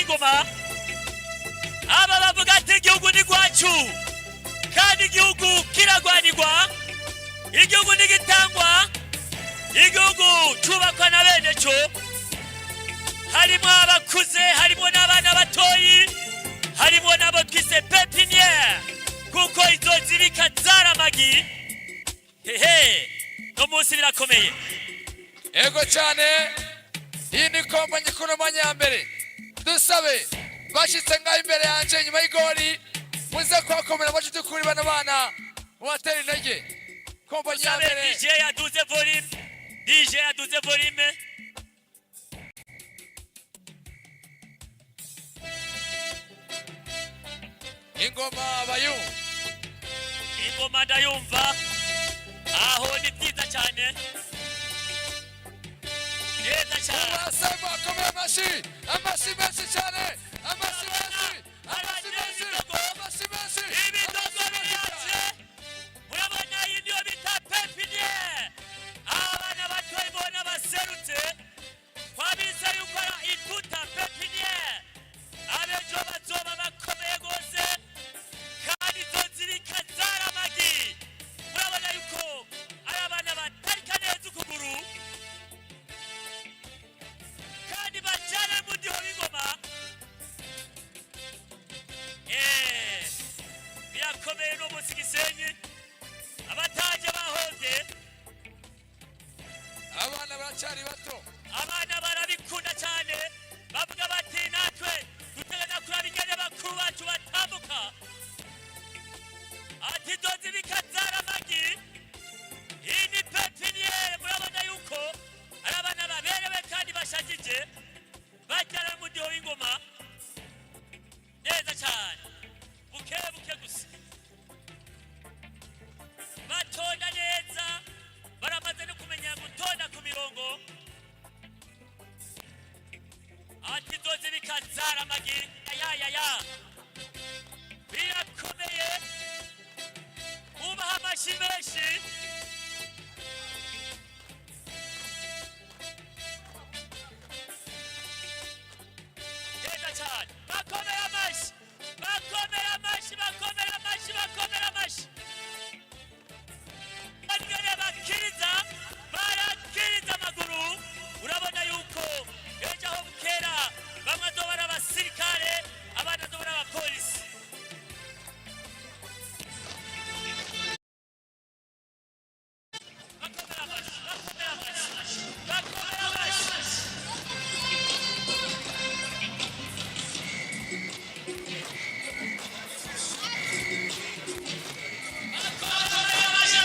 w'ingoma. Aba bavuga ati igihugu ni rwacu, kandi igihugu kiragwanirwa, igihugu ntigitangwa, igihugu cubakwa na bene cyo. Harimo abakuze, harimo n'abana batoyi, harimo n'abo twise pépinière, kuko izo zibika zaramagi. Hehe, no munsi birakomeye. Ego cyane, iyi ni kompanyi kuno mwanya ya mbere. Dusabe bashitse ngaho imbere yanje nyuma y'igori, muze kuhakomera amashyi dukuri bano bana, mubatera intege. Kompanyi ya Sabe mbere. DJ aduze volume, DJ aduze volume. Ingoma bayumva. Ingoma ndayumva, aho ni byiza cyane, neza cyane. Mubasaba bakomeye amashyi, amashyi menshi cyane, amashyi menshi, amashyi menshi, amashyi menshi. Ibidogo biratse, murabona iyi niyo bita pépinière. Abana batoyi bona baserutse, twabise yuko ari ituta pépinière. Abejo bazoba bakomeye rwose, kandi izo zibika zaramagi. Murabona yuko ari abana batarika neza ukuguru kandi bajyana mu giho b'ingoma. Birakomeye no munsi Gisenyi, abataje bahovye. Abana baracyari bato. Abana barabikunda cyane, bavuga bati natwe duteganya kuraba ingene bakuru bacu batambuka. Ati dozi bikazara amagi. Iyi ni pépinière. Murabona yuko ari abana baberewe kandi bashagije, bajyana mu giho w'ingoma neza cyane, buke buke gusa batonda neza, baramaze no kumenya gutonda ku mirongo. Ati zozi bikazara amagi ya ya ya, birakomeye, mubaha amashyi menshi. Neza cyane, bakomeye amashyi, bakomeye amashyi, bakomeye amashyi, bakomeye amashyi. Bagere bakiriza, barakiriza amaguru. Urabona yuko ejo aho bukera bamwe azoba ari abasirikare, abandi azoba ari abapolisi. Bakomere amashyi, bakomere amashyi, bakomere amashyi. Bakomere amashyi,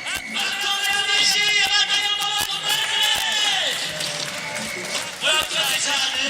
bakomere amashyi, bakomere. Murakoze cyane.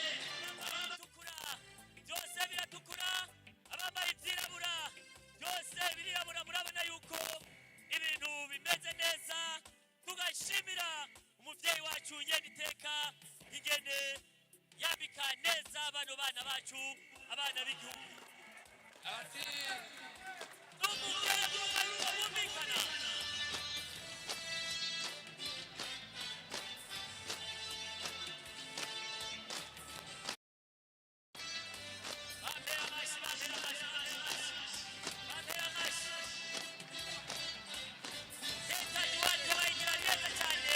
Biratukura, byose biratukura, abambaye ibyirabura byose birirabura. Murabona yuko ibintu bimeze neza, tugashimira umubyeyi wacu nyene iteka ingene yambika neza bano bana bacu, abana b'igihugu. Ati N'umubyeyi yuko bumvikana. Bampera amashyi, bampera amashyi, bampera amashyi. Leta iwacu bayigira neza cyane.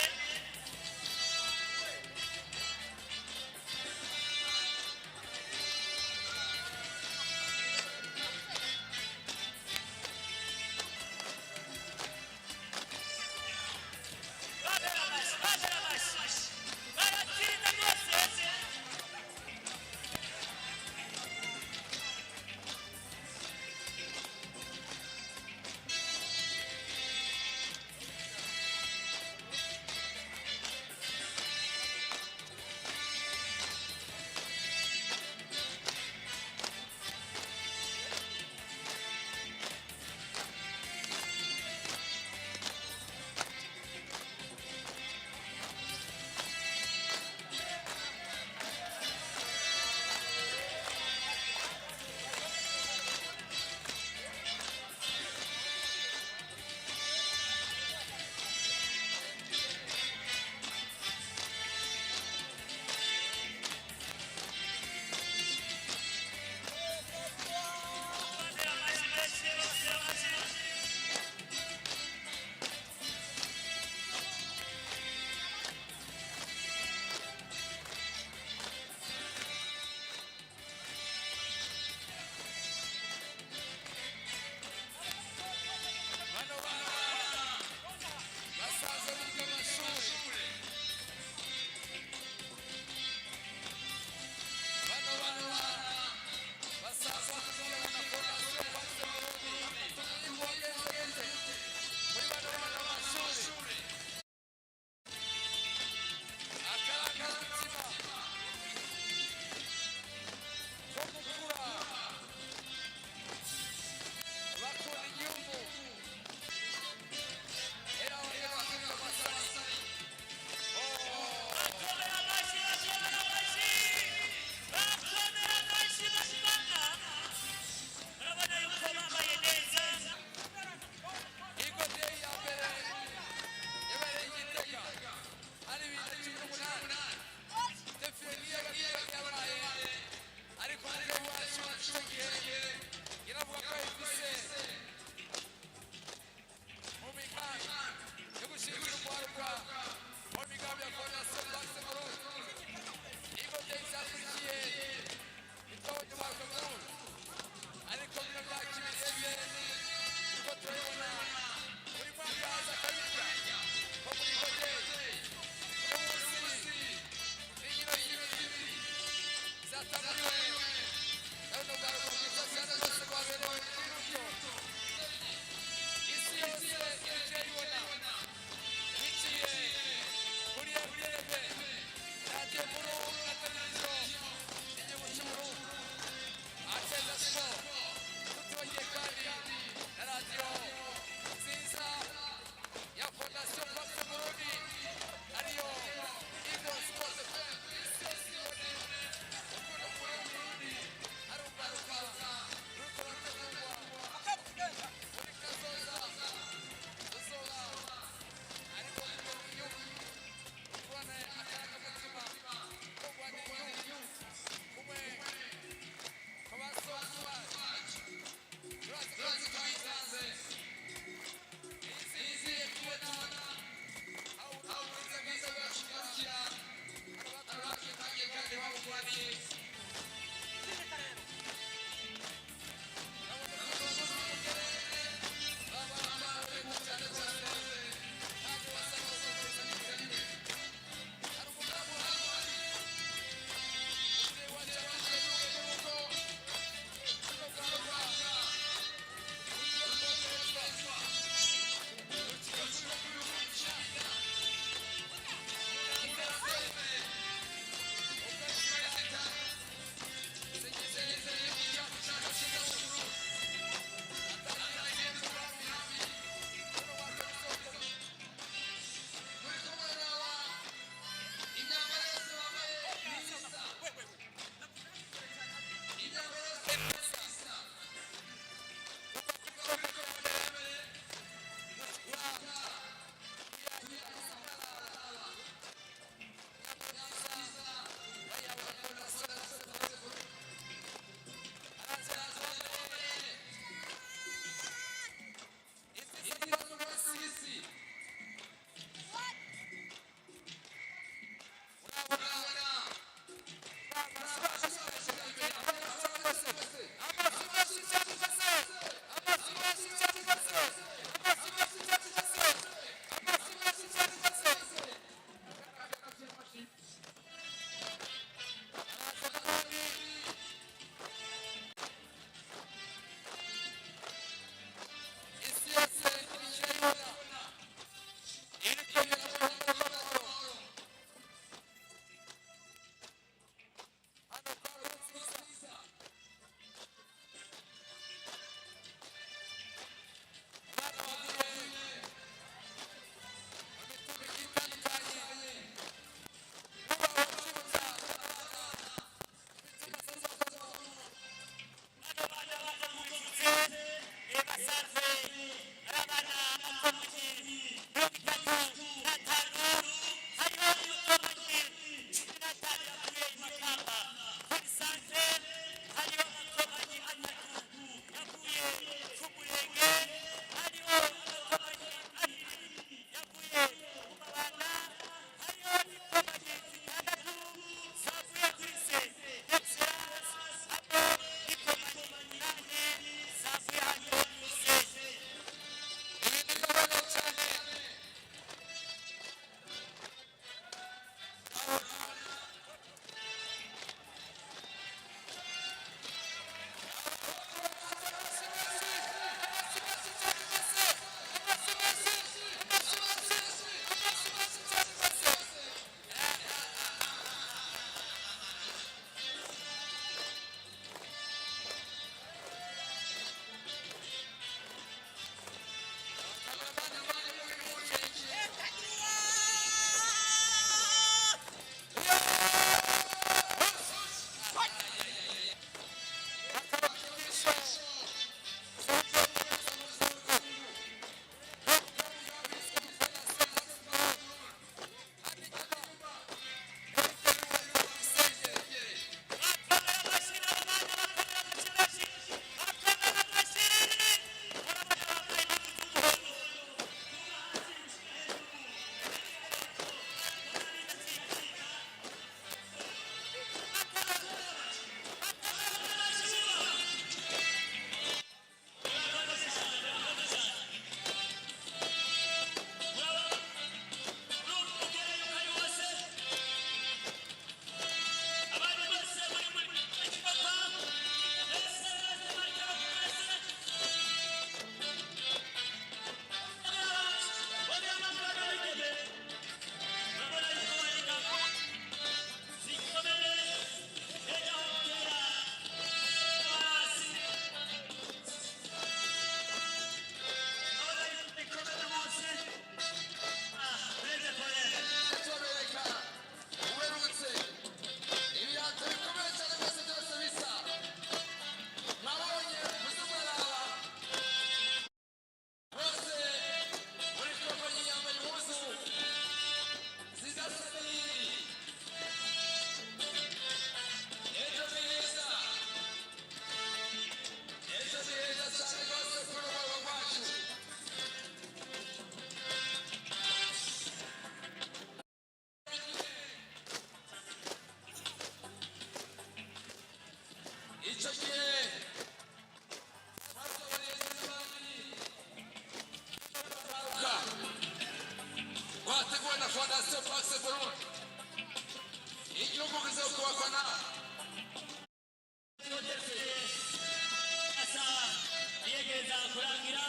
Kurangira.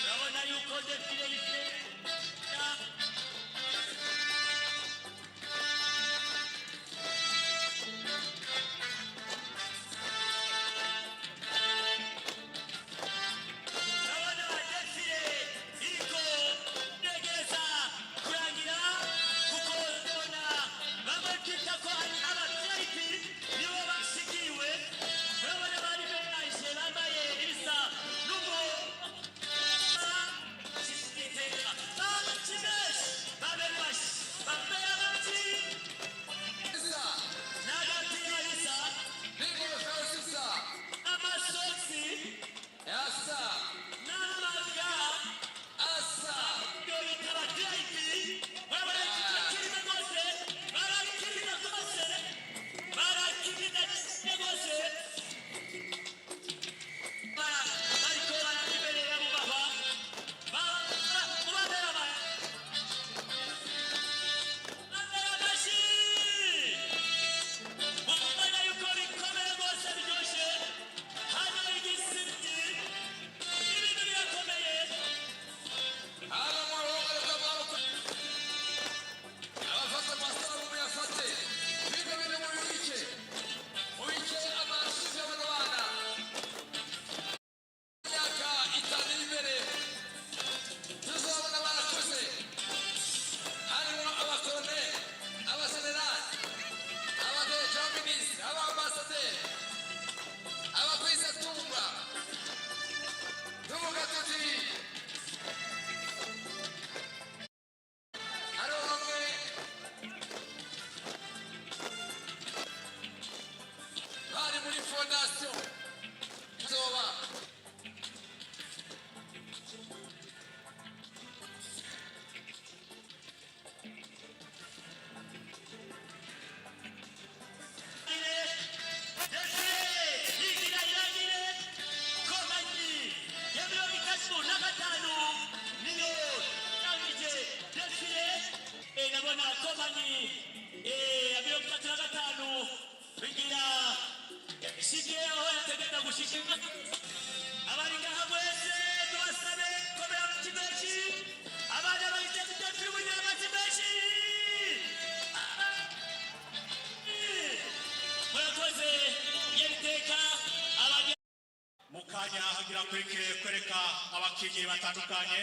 Urabona yuko défilé ifite. Urabona défilé iriko iregereza kurangira, kuko ndabona bamwe twita ko ari aba VIP nibo bashikiwe. Urabona bari beje bambaye ibisa n'umuhondo, babe Isa n'agapira bisa n'ingofero zisa amasogisi asa n'amaga asa. Ibyo bita aba VIP. Urabona kirimo rwose, barakirina rwose, barakirina rwose. Bariko barabiberera bubahwa mubabera amashyi. Mubona yuko bikomeye rwose, biryoshe hano igisibyi, ibintu birakomeye. Hano mu ruhongore rw'amaboko, abafata amasanamu muyafate, bino bintu mubibike, mubike amashyi y'abano bana. Imyaka 5 iri imbere tuzabona barakuze, harimo abakoloneli, abajenerali, abadeje, abaminisitiri, abambasaderi, abagwizatunga. Tuvuga tuti hariho bamwe bari muri fondation tuzoba. Yigira irangire. Kompanyi ya 35 niyo yangije défilé. Ndabona kompanyi ya 35 bigira ishike aho yategeka gushika. Abari ngaha mwese tubasabe komera amashyi menshi. Abana bahite défilé mugira amashyi menshi. Murakoze yeriteka abanye. Mu kanya hagira kurikire kwereka abakinnyi batandukanye.